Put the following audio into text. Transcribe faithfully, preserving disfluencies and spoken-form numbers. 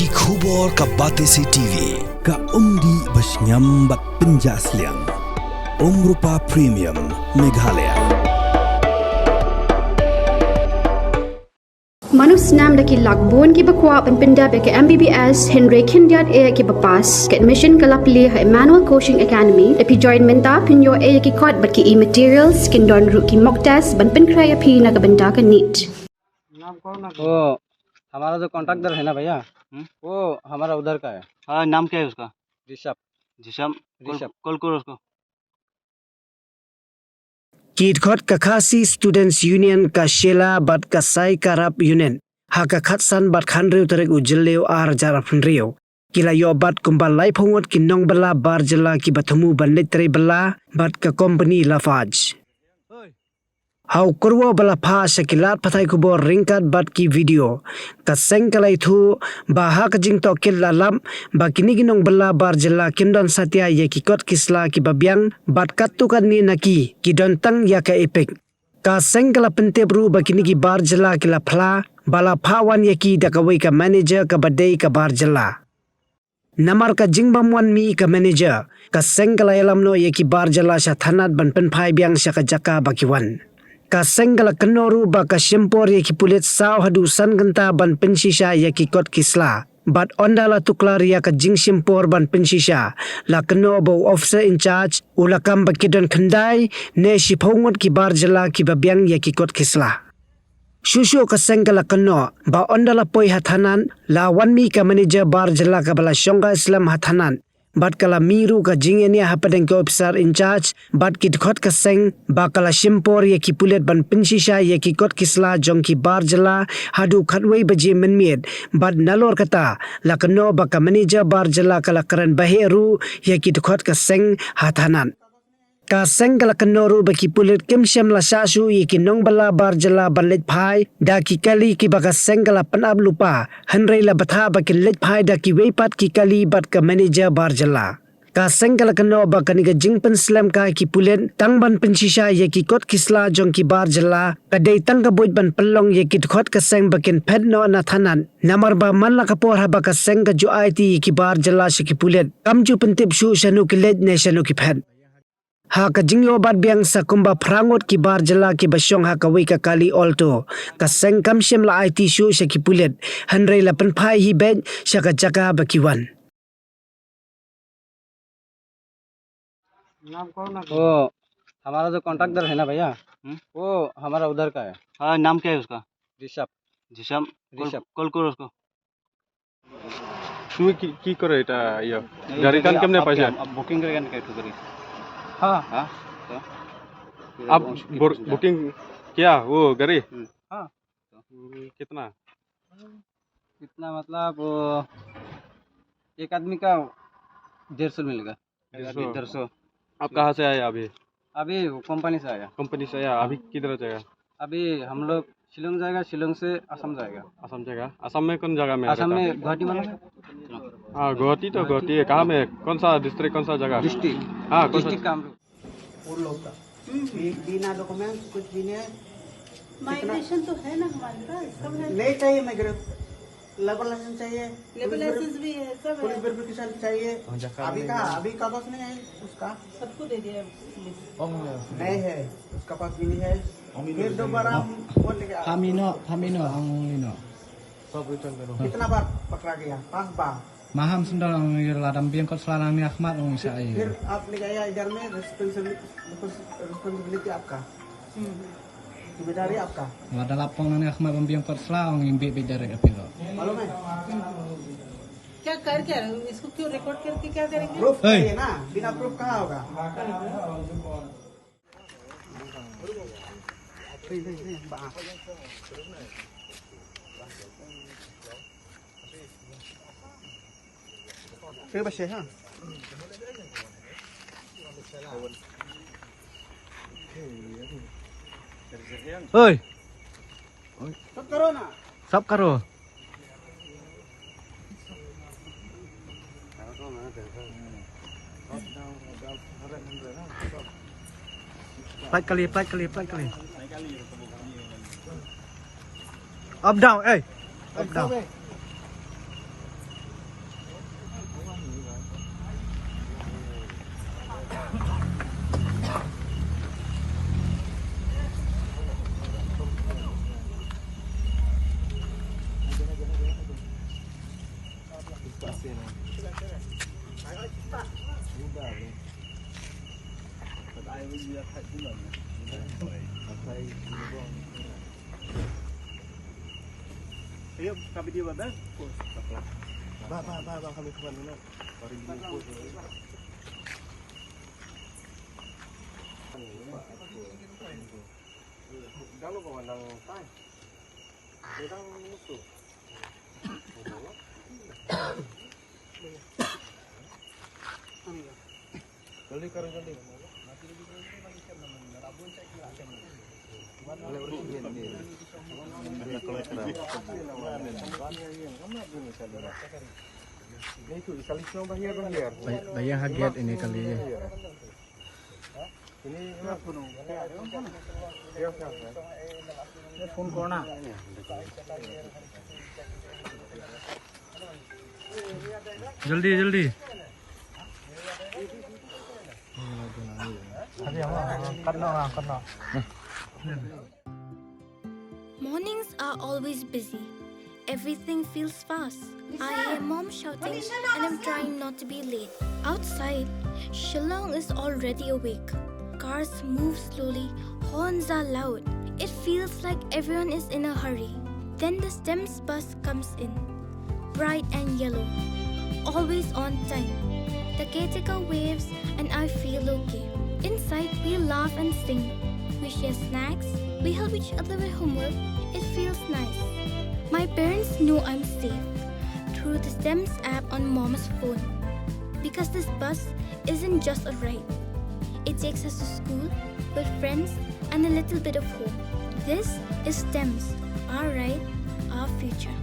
Ki khubor ka Batesi T V, ka umdih ba shngiam bad pynjah sliang. Umrupa Premium, Meghalaya. Mano snam da ki lak bun kiba kwah ban pyndep ïa ka M B B S hynrei khyndiat eh kiba pass. Ka admission ka la plie ha Emmanuel Coaching Academy. Da phi join mynta phin ïoh eh ïa ki kot bad ki e-materials, kin don ruh ki mock test ban pynkhreh ïa phi na ka bynta ka NEET. वो हमारा जो कॉन्ट्रैक्टर है ना भैया, हम्म? वो हमारा उधर का है। हाँ, नाम क्या है उसका? ऋषभ। ऋषभ, कॉल, ऋषभ। कॉल करो उसको। Ki dkhot ka Khasi Students Union, ka Shela bad ka Sai Karap Unit, ha ka khatsan bad khathynriew tarik u Jylliew ar hajar arphew hynriew, ki la ïoh bat kumba laiphew ngut ki nongbylla bar jylla kiba thmu ban leit trei bylla bad ka kompani Lafarge. Ha u kyrwoh ba la phah sha ki lad pathai khubor ryngkat bad ki video, ka seng ka la ïathuh ba ha ka jingtohkit la lap ba kine ki nongbylla bar jylla kim don satia ïa ki kot ki sla kiba biang bad katto katne na ki, ki don tang ïa ka EPIC. Ka seng ka la pyntip ruh ba kine ki bar jylla ki la phla ba la phah wan ïa ki da kawei ka manager kaba dei ka bar jylla. Namar ka jingbym wan mih ka manager, ka seng ka la ïalam noh ïa ki bar jylla sha thanat ban pynphai biang sha ka jaka ba ki wan. Ka seng ka la kynnoh ruh ba ka shim por ïa ki pulit saw haduh san kynta ban pynshisha ïa ki kot ki sla. Bad ynda la tuklar ïa ka jingshim por ban pynshisha, la kynnoh ba u officer in charge u la kam ba ki don khyndai ne shiphew ngut ki bar jylla kiba biang ïa ki kot ki sla. Shuh shuh ka seng ka la kynnoh ba ynda la poi ha thanat, la wan mih ka manager bar jylla kaba la shongkai slem ha thanat, bad ka la mih ruh ka jingïania hapdeng ka officer in charge bad ki dkhot ka seng ba ka la shim por ïa ki pulit ban pynshisha ïa ki kot ki sla jong ki bar jylla haduh khatwei baje mynmiet, bad nalor kata la kynnoh ba ka manager bar jylla ka la kren baheh ruh ïa ki dkhot ka seng ha thanat. Ka seng ka la kynnoh ruh ba ki pulit kim shym la shah shuh ïa ki nongbylla bar jylla ban leit phai da ki kali kiba ka seng ka la pynap lypa, hynrei la bthah ba kin leit phai da kiwei pat ki kali bad ka manager bar jylla. Ka seng ka la kynnoh ba kane ka jingpynslem ka ki pulit tang ban pynshisha ïa ki kot ki sla jong ki bar jylla ka dei tang ka buit ban pynlong ïa ki dkhot ka seng ba kin phet noh na thanat, namar ba man la ka por haba ka seng ka ju aiti ïa ki bar jylla sha ki pulit, kam ju pyntip shuh shano ki leit ne shano ki phet. Ha ka jingïoh bat biang sa kumba phra ngut ki bar jylla kiba shong ha kawei ka kali Alto, ka seng kam shym la aiti shuh sha ki pulit, hynrei la pynphai hi beit sha ka jaka ba ki wan. वो हमारा जो कॉन्ट्रैक्टर है ना भैया, हम्म? वो हमारा उधर का है। हाँ, नाम क्या है उसका? ऋषभ। ऋषभ, कॉल, ऋषभ। कॉल करो उसको। তুমি কি, কি করে এটা, ইয়ে, এই গাড়িখান গাড়ি কেমনে আপ-, পাইছে? আপ-, আপ বুকিং করে কেন কেটু করি? হ্যাঁ। হ্যাঁ? তো? आप बोर-, बुकिंग किया वो गाड़ी? हम्म। हाँ। हम्म, कितना? कितना मतलब, वो एक आदमी का डेढ़ सौ मिलेगा। डेढ़ सौ। अभी डेढ़ सौ। आप कहाँ से आए अभी? अभी वो कंपनी से आया। कंपनी से आया, अभी किधर जाएगा? अभी हम लोग शिलोंग जाएगा, शिलोंग से असम जाएगा। असम जाएगा? असम में कौन जगह में आसम रहता? में गुवाहाटी मालूम है? हाँ, गुवाहाटी तो गुवाहाटी है। कहाँ में? कौन सा डिस्ट्रिक्ट, कौन सा जगह? डिस्ट्रिक्ट। हाँ, कौन सा? डिस्ट्रिक्ट कामरूप। वो लोग का। हम्म। बि-, बिना डॉक्यूमेंट कुछ भी नहीं है। माइग्रेशन तो है ना हमारे पास, सब है। नहीं चाहिए माइग्रेशन। लेबर लाइसेंस चाहिए, लेबर पुलिस लाइसेंस वेरि-, भी है, सब पुलिस है। वेरिफिकेशन चाहिए। हाँ, जगह अभी नहीं कहाँ? है। अभी कागज नहीं है उसका। सबको दे दिया है पुलिस। नहीं है, उसका पास भी नहीं है। फिर दोबारा हम बोल लेंगे आपको। Phamino, phamino, ang lino. सब रिटर्न करो। कितना बार पकड़ा गया? पांच बार। Maham sendal ang ladam biang kot selalang ni Ahmad ang isa ai. फिर आप लेके आया इधर में, रिस्पांसिबिलिटी, रिस्पांसिबिलिटी आपका। हम्म। जिम्मेदारी आपका। Lada lapong nang ni Ahmad bam biang kot sela ang imbi bi direct apilo. मालूम है? क्या कर क्या रहे हो? इसको क्यों रिकॉर्ड करके क्या करेंगे? प्रूफ चाहिए ना, बिना प्रूफ कहाँ होगा? Oi. सब करो ना। सब करो। Flight kali, flight kali, flight kali. Up down, eh. Up down. Ayo, kami dia, Bang. Ba, ba, ba, ba, kami kawan ni. Baru jumpa. Dah lo kawan nang tai. Dia dah musuh. Joldi karo joldi. Ba ïa ha gate ini kali. Ini phone corner. Joldi, joldi. Mornings are always busy. Everything feels fast. I hear mom shouting and I'm trying not to be late. Outside, Shillong is already awake. Cars move slowly, horns are loud. It feels like everyone is in a hurry. Then the STEMS bus comes in, bright and yellow, always on time. The caretaker waves and I feel okay. Inside, we laugh and sing. We share snacks, we help each other with homework. It feels nice. My parents know I'm safe through the STEMS app on mom's phone. Because this bus isn't just a ride, it takes us to school, with friends, and a little bit of home. This is STEMS, our ride, our future.